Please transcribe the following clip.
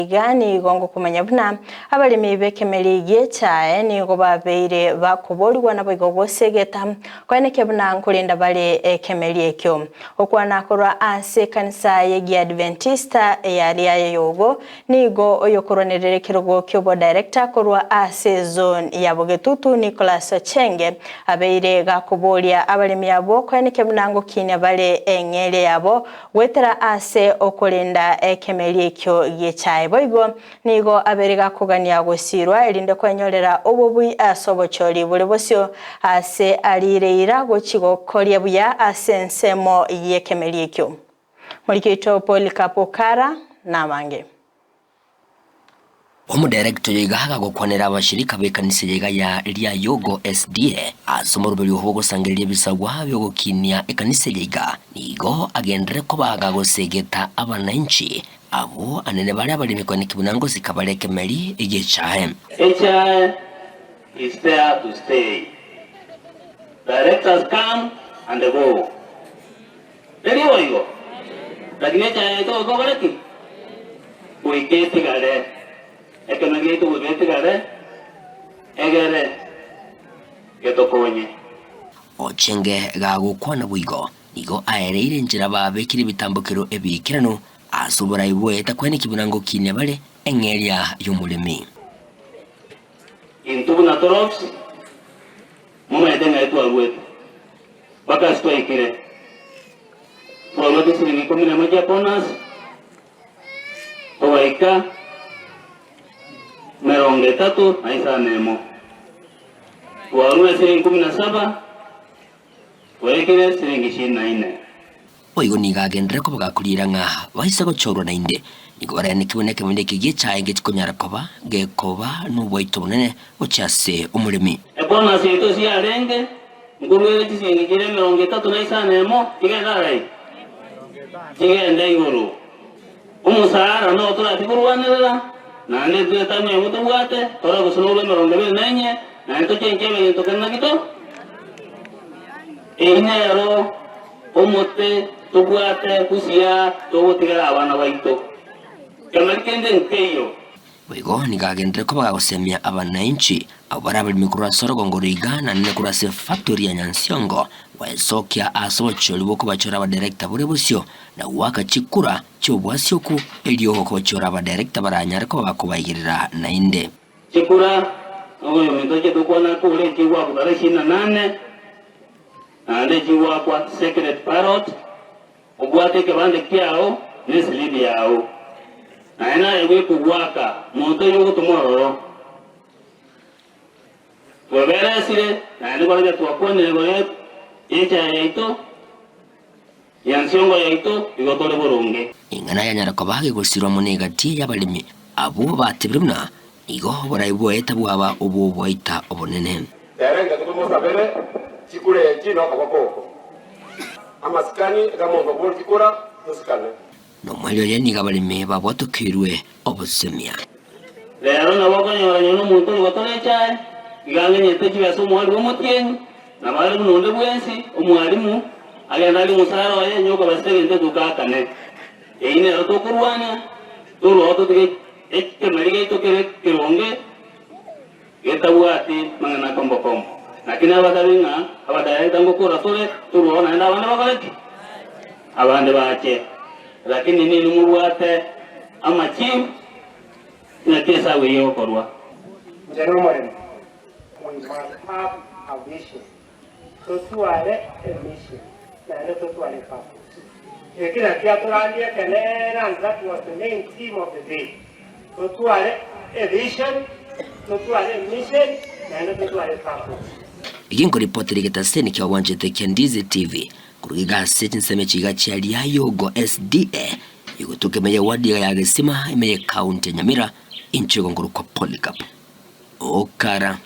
Iga nigo ngokomanya buna abaremi b'ekemeri gi'echae nigo babeire bakoborigwa naboigo gosegeta koenekia buna nkorenda bare ekemeri ekio. Gokwana korwa ase ekanisa y'Egiadventista eyaria y'Oyogo nigo oyokorwanerera ekerogo ki'obodirector korwa ase zone ya Bogetutu Nicholas Ochenge abeire gakoboria abaremi abwo koenekia buna ngokinia bare eng'eria yabo Goetera ase okorenda ekemeri ekio gi'echae. Boigo nigo abeire gakogania gosiirwa, erinde kwenyorera obobui ase obochori bore bosio aase ariire eira gochia gokoria buya ase ensemo y'ekemeri ekio. Moriki oito Polycarp Okara nabange. Omodirector oyo iga agagokwanera abashirika b'ekanisa eye iga ya Riayogo SDA ase omoroberio bw'ogosangereria ebisagwa bi'ogokinia ekanisa eye iga nigo agenderere koba agagosegeta abananchi abwo anene bare abaremi koeneki buna ngosika bare ekemeri gi'echae. Echae is there to stay. Directors come and go. Teri boigo? Lakini echae yaito goika okore ki? Goika etigare. Ekenywa giaito goika etigare, egere getokonye. Ochenge gagokwana boigo, nigo aereire enchera babekire ebitambokero ebiikeranu ase oborai bwaye takweneki buna ngokinia bare eng'eria y'omoremi. Intwe buna tore ofisi, momanyete ng'ai twaruete. Mpaka ase twaikire, twarwete siringi ikomi nemo chia bonus, togaika merongo etato na isano emo. Twarure siringi kumi na saba, twaikire siringi ishirini na ine. Boigo nigo agenderere koba gakoriera ng'a baise gochorwa naende, nigo baraenekigwe nekemondo eke gi'echae ngechi konyara koba gekoba nobwaito obonene gochia ase omoremi. Ebonus yaito ase yarenge nkoruere chisiringi chiria emerongo etato na isano emo, chigende arai? Chigende igoro. Omosaara noro toratie korwanerera, naende intwe etamu emo tobwate, tore gose norwe emerongo ebere na enye, naende tochenche ebegento kende naki to? Eyio nero omote tobwate busia togotigera abana baito. Kemeri kende nkeiyo. Boigo nigo agenderere koba gagosemia abananchi abwo bare abaremi korwa ase orogongo rw'iga na nene korwa ase efactory ya Nyansiongo gwesokia ase obochori bw'okobachora abadirector bore bosio na goaka chikura chi'obwasioku erio okobachora abadirector baranyare koba bakobaigerera naende. Chikura, noyominto oche tokwana akure nchigwakwa tarehe ishirini na nane, naende nchigwakwa secret ballot. Obwate ekebande kiao na esilibi yao, naye naye bw'ekogoaka monto oyio ogotoma ororo. Tweberesire, naende barabwo twakwanire igoro y'echaye yaito, ya nsiongo yaito, igo tore boronge. Ing'ana yanyara koba gegosirwa amo negati y'abaremi abwo batebire buna igo oborai bwaye tabwaba obw'oboita obonene. Ere inga tomosabere chikura echi nokoboko oko. Amasikani iga monto bori chikura tosikane. Nomoerio oye nigo abaremi babwatokeirwe obosemia. Rero nabo okonyora nyora omonto ore gotora echae, iga ang'enyete chibesa omwarimu omotienyi, nabo are buna onde bwensi, omwarimu, agende arie omosara oye, onye okobesa egento etuko akane. Eyio nero tokorwania, torwao totige ekemeri giaito kere ekeronge, Getabwati mang'ana kombokombo. Naki nabatabi ng'a abadirector ngokora tore, torwao naende abande bakore ki? Abande bache. Lakini ninwe mobwate amachief ng'aki esabu eye egokorwa. Inche nomoremi, we must have a vision, totware a mission, naende totware a purpose. Eki nakio atorandia ekenene and that was the main theme of the day. Totware a vision, totware a mission, naende totware a purpose. Eki nkoripotera egetaseni kia obwanchete kia Ndizi TV korwa iga ase chinsemo echi iga chia Riayogo SDA egotuka ime ye ward iga ya Gesima ime ye county ya Nyamira inche igo nkorokwa Polycarp Okara.